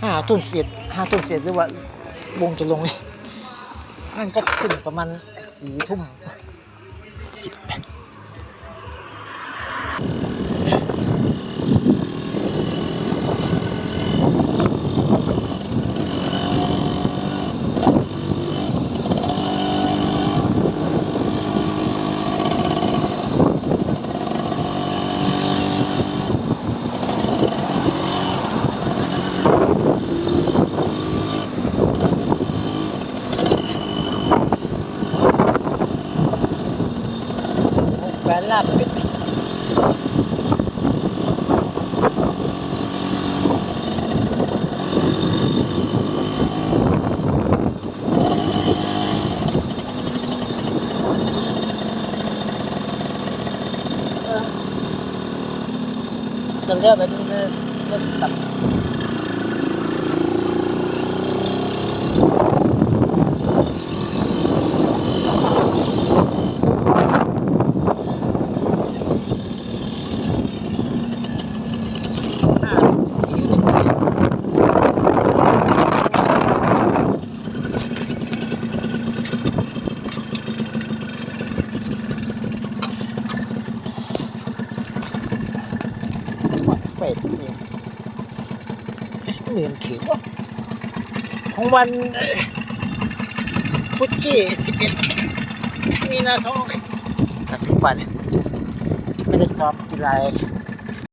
ຫ້າທຸ່ມສິບເອັດ ຫ້າທຸ່ມສິບເອັດ ຫຼືວ່າວົງຈະລົງ ນັ້ນກໍຂຶ້ນປະມານສີ່ທຸ່ມສິບ. ແວ່ນລາບເປັນ ຈະເລືອກໄປທີ່ເລີຍ ເລີຍຕັດ ເຟດນີ້ ນີ້ມັນຖືກບໍ່ ຂອງວັນພຸດທີສິບເອັດ ມີນາ ສອງພັນຊາວຫົກ ແຕ່ປັດຈຸບັນນີ້ບໍ່ໄດ້ຊ້ອມກິນຫຼາຍ.